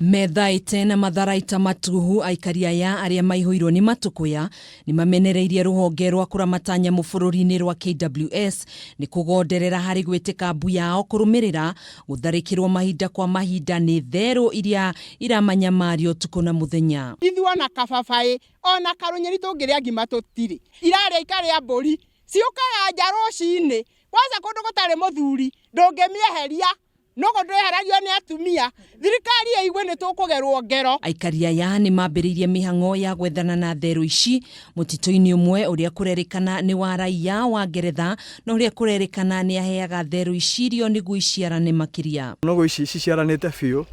Methaĩte na matharaita matuhu aikari aya arĩa maihũirwo nĩ matũkũya nĩ mamenereirie rũhonge rwa kũramata nyamũ bũrũri-inĩ rwa KWS nĩ kũgonderera harĩ gwĩtĩka mbu yao kũrũmĩrĩra gũtharĩkĩrwo mahinda kwa mahinda nĩ therũ iria iramanyamaria ũtukũ na mũthenya. Ithuĩ ona kababaĩ ona karũnyeni tũngĩrĩa ngima tũtirĩ, irarĩa ikarĩa mbũri, ciũkaga nja rũcinĩ, kwanza kũndũ gũtarĩ mũthuri ndũngĩmĩeheria nũgũ ndweheragio nĩ atumia, thirikari ĩigue nĩ tũkũgerwo ngero. Aikari aya nĩ mambĩrĩirie mĩhang'o ya gwethana na therũ ici mũtitũ-inĩ ũmwe ũrĩa kũrerĩkana nĩ wa raiya wa Ngeretha na ũrĩa kũrerĩkana nĩ aheaga therũ ici irio nĩguo iciarane makĩria. Nũgũ ici ciciaranĩte biũ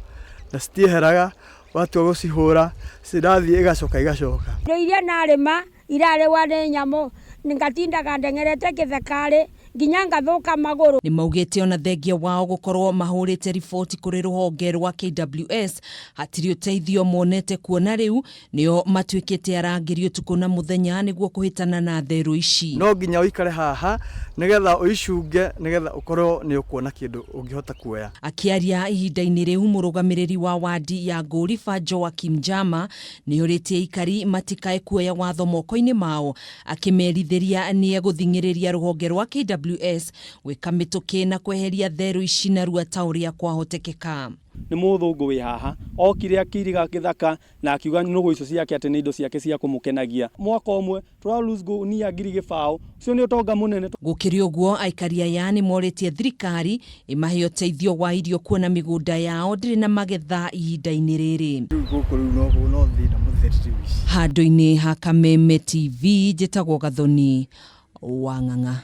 na citieheraga, watua gũcihũra cirathiĩ igacoka igacoka. Indo iria narĩma irarĩwa nĩ nyamũ, ngatindaga ndeng'erete kĩthekarĩ nginya ngathũka magũrũ. Nĩ maugĩte ona thengia wao gũkorwo mahũrĩte riboti kũrĩ rũhonge rwa KWS hatirĩ ũteithio monete kuona rĩu nĩo matuĩkĩte arangĩri ũtukũ na mũthenya nĩguo kũhĩtana na therũ ici. No nginya ũikare haha nĩgetha ũicunge nĩgetha ũkorwo nĩ ũkuona kĩndũ ũngĩhota kuoya. Akĩaria ihinda-inĩ rĩu mũrũgamĩrĩri wa wadi ya Ngũriba Joakim Njama nĩorĩtie aikari matikae kuoya watho moko-inĩ mao akĩmerithĩria nĩegũthing'ĩrĩria rũhonge rwa KWS gwĩka mĩtũkĩ na kweheria therũ ici narua ta ũrĩa kwahotekeka. Nĩ mũthũngũ wĩ haha okire akĩiriga gĩthaka na akiuga nũgũ icio ciake atĩ nĩ indo ciake cia kũmũkenagia. Mwaka ũmwe tũra lose gunia 10,000, ũcio nĩ ũtonga mũnene. Gũkĩrĩ ũguo aikari aya nĩ morĩtie thirikari ĩmahe ũteithio wa irio kuona mĩgũnda yao ndĩrĩ na magetha ihinda-inĩ rĩrĩ. Rĩu gũkũ rĩu no no thĩna mũtheri rĩu ici. Handũ-inĩ ha Kameme TV njĩtagwo Gathoni wa Ng'ang'a.